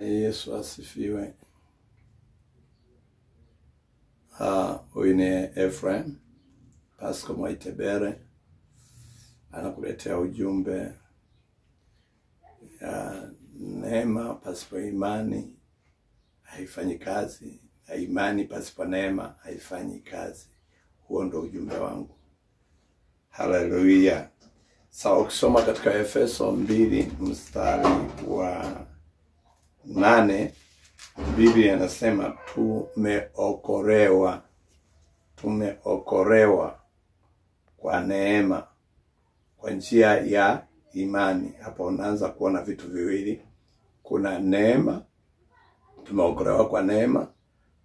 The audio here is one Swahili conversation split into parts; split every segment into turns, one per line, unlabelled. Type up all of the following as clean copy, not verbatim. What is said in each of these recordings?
Yesu asifiwe. Huyu ni Ephraim Pascal Mwaitebere anakuletea ujumbe ya neema pasipo imani haifanyi kazi, na imani pasipo neema haifanyi kazi. Huo ndio ujumbe wangu. Haleluya. Sawa, ukisoma katika Efeso 2 mstari wa 8, Biblia inasema tumeokolewa. Tumeokolewa kwa neema, kwa njia ya imani. Hapa unaanza kuona vitu viwili. Kuna neema, tumeokolewa kwa neema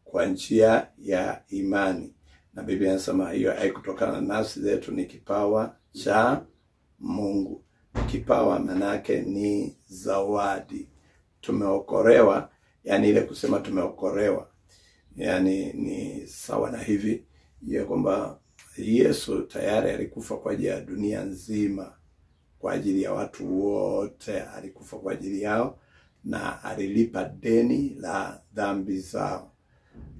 kwa njia ya imani. Na Biblia inasema hiyo haikutokana na nafsi zetu, ni kipawa cha Mungu. Kipawa manake ni zawadi. Tumeokolewa, yani ile kusema tumeokolewa, yani ni sawa na hivi ya kwamba Yesu tayari alikufa kwa ajili ya dunia nzima, kwa ajili ya watu wote, alikufa kwa ajili yao na alilipa deni la dhambi zao.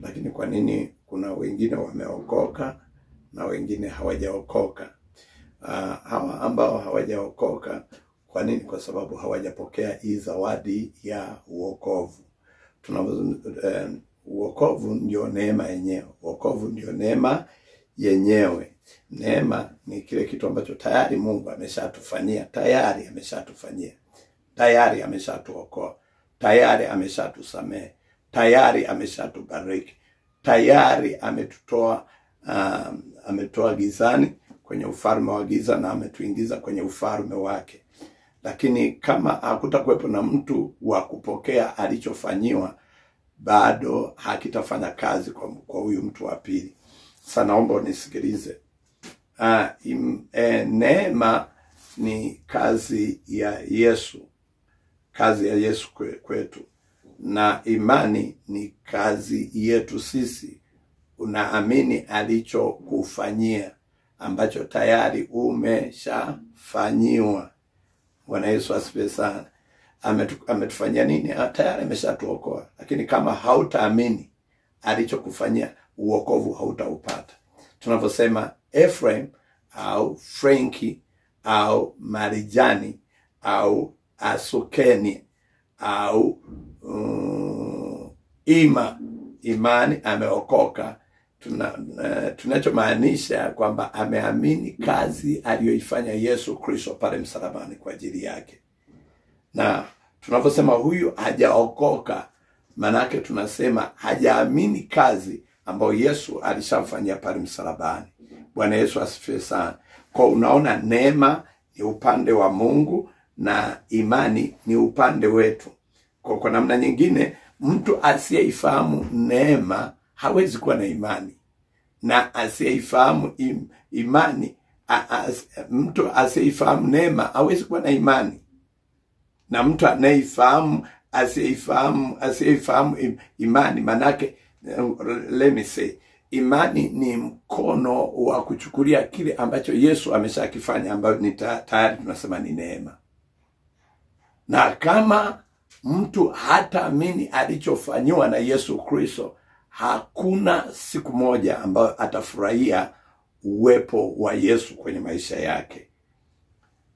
Lakini kwa nini kuna wengine wameokoka na wengine hawajaokoka? Hawa ambao hawajaokoka, kwa nini? Kwa sababu hawajapokea hii zawadi ya wokovu. Wokovu ndio neema yenyewe. Wokovu ndio neema yenyewe. Neema ni kile kitu ambacho tayari Mungu ameshatufanyia, tayari ameshatufanyia, tayari ameshatuokoa, tayari ameshatusamehe, tayari ameshatubariki, tayari ametutoa, ametoa gizani kwenye ufalme wa giza na ametuingiza kwenye ufalme wake. Lakini kama hakutakuwepo na mtu wa kupokea alichofanyiwa, bado hakitafanya kazi kwa huyu mtu wa pili. Sasa naomba unisikilize. Neema ni kazi ya Yesu, kazi ya Yesu kwetu, na imani ni kazi yetu sisi. Unaamini alichokufanyia ambacho tayari umeshafanyiwa. Bwana Yesu asifiwe sana. Ametufanyia nini? Tayari ameshatuokoa. Lakini kama hautaamini alichokufanyia, uokovu hautaupata. Tunaposema Ephraim au Franki au Marijani au Asukeni au Imani ameokoka, tunachomaanisha kwamba ameamini kazi aliyoifanya Yesu Kristo pale msalabani kwa ajili yake. Na tunaposema huyu hajaokoka, manake tunasema hajaamini kazi ambayo Yesu alishamfanyia pale msalabani. Bwana Yesu asifiwe sana. Kwa unaona, neema ni upande wa Mungu na imani ni upande wetu. Kwa namna nyingine, mtu asiyeifahamu neema hawezi kuwa na imani, na asiyeifahamu imani, mtu asiyeifahamu neema hawezi kuwa na imani, na mtu anayeifahamu asiyeifahamu imani, manake let me say, imani ni mkono wa kuchukulia kile ambacho Yesu ameshakifanya, ambayo ni tayari tunasema ni neema. Na kama mtu hataamini alichofanywa na Yesu Kristo, hakuna siku moja ambayo atafurahia uwepo wa Yesu kwenye maisha yake.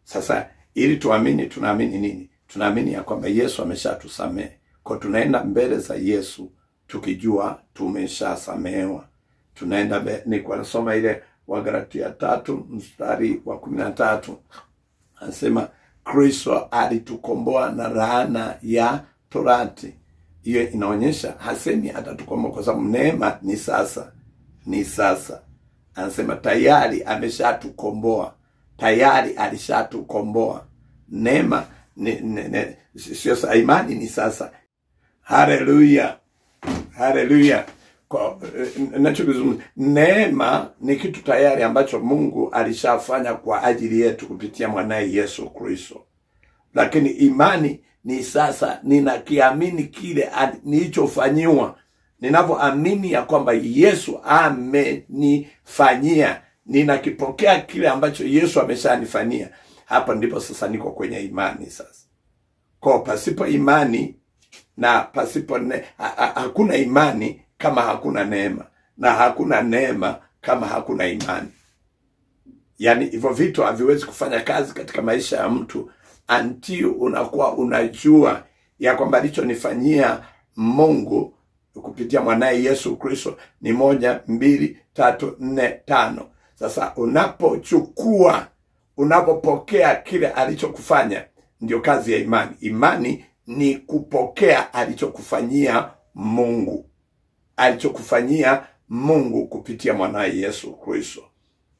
Sasa ili tuamini, tunaamini nini? Tunaamini ya kwamba Yesu ameshatusamehe. Kwa tunaenda mbele za Yesu tukijua tumeshasamehewa. Tunaenda, nilikuwa nasoma ile Wagalatia 3 mstari wa 13. Anasema Kristo alitukomboa na laana ya torati. Hiyo inaonyesha hasemi atatukomboa, kwa sababu neema ni sasa, ni sasa. Anasema tayari ameshatukomboa, tayari alishatukomboa. Neema sio sasa, imani ni sasa. Haleluya, haleluya. Kwa nachokizungumza, neema ni kitu tayari ambacho Mungu alishafanya kwa ajili yetu kupitia mwanae Yesu Kristo. Lakini imani ni sasa, ninakiamini kile nilichofanyiwa. Ninapoamini ya kwamba Yesu amenifanyia, ninakipokea kile ambacho Yesu ameshanifanyia. Hapa ndipo sasa niko kwenye imani sasa. Kwa pasipo imani Na pasipo hakuna imani kama hakuna neema, na hakuna neema kama hakuna imani. Yani hivyo vitu haviwezi kufanya kazi katika maisha ya mtu until unakuwa unajua ya kwamba alichonifanyia Mungu kupitia mwanaye Yesu Kristo ni 1, 2, 3, 4, 5. Sasa unapochukua, unapopokea kile alichokufanya, ndio kazi ya imani. Imani ni kupokea alichokufanyia Mungu, alichokufanyia Mungu kupitia mwanaye Yesu Kristo.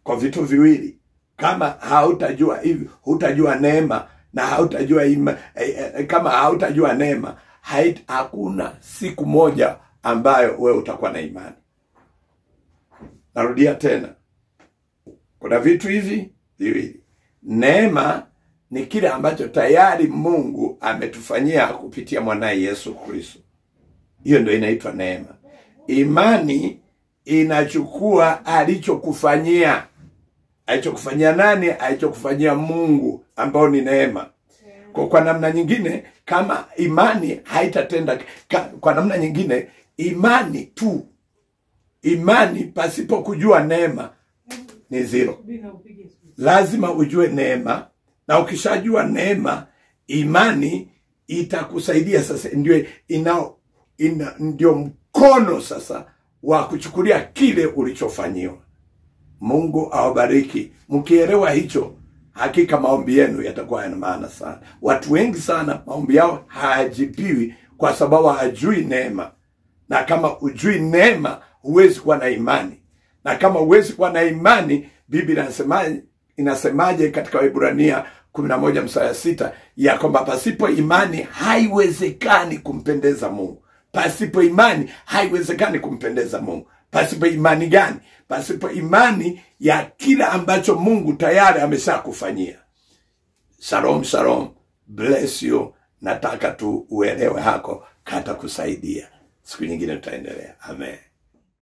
Kwa vitu viwili, kama hautajua hivi, hutajua neema na hautajua kama hautajua neema, hakuna siku moja ambayo wewe utakuwa na imani. Narudia tena, kuna vitu hivi viwili. Neema ni kile ambacho tayari Mungu ametufanyia kupitia mwanaye Yesu Kristo. Hiyo ndio inaitwa neema. Imani inachukua alichokufanyia. Alichokufanyia nani? Alichokufanyia Mungu, ambao ni neema. Kwa namna nyingine, kama imani haitatenda, kwa namna nyingine, imani tu, imani pasipo kujua neema ni zero. Lazima ujue neema, na ukishajua neema, imani itakusaidia sasa. Ndio mkono sasa wa kuchukulia kile ulichofanyiwa. Mungu awabariki. Mkielewa hicho, hakika maombi yenu yatakuwa yana maana sana. Watu wengi sana maombi yao hayajibiwi kwa sababu hajui neema. Na kama hujui neema, huwezi kuwa na imani. Na kama huwezi kuwa na imani, Biblia inasemaje katika Waebrania 11:6 ya kwamba pasipo imani haiwezekani kumpendeza Mungu. Pasipo imani haiwezekani kumpendeza Mungu. Pasipo imani gani? Pasipo imani ya kila ambacho Mungu tayari ameshakufanyia. Shalom, shalom. Bless you. Nataka tu uelewe hako, kata kusaidia. Siku nyingine tutaendelea. Amen.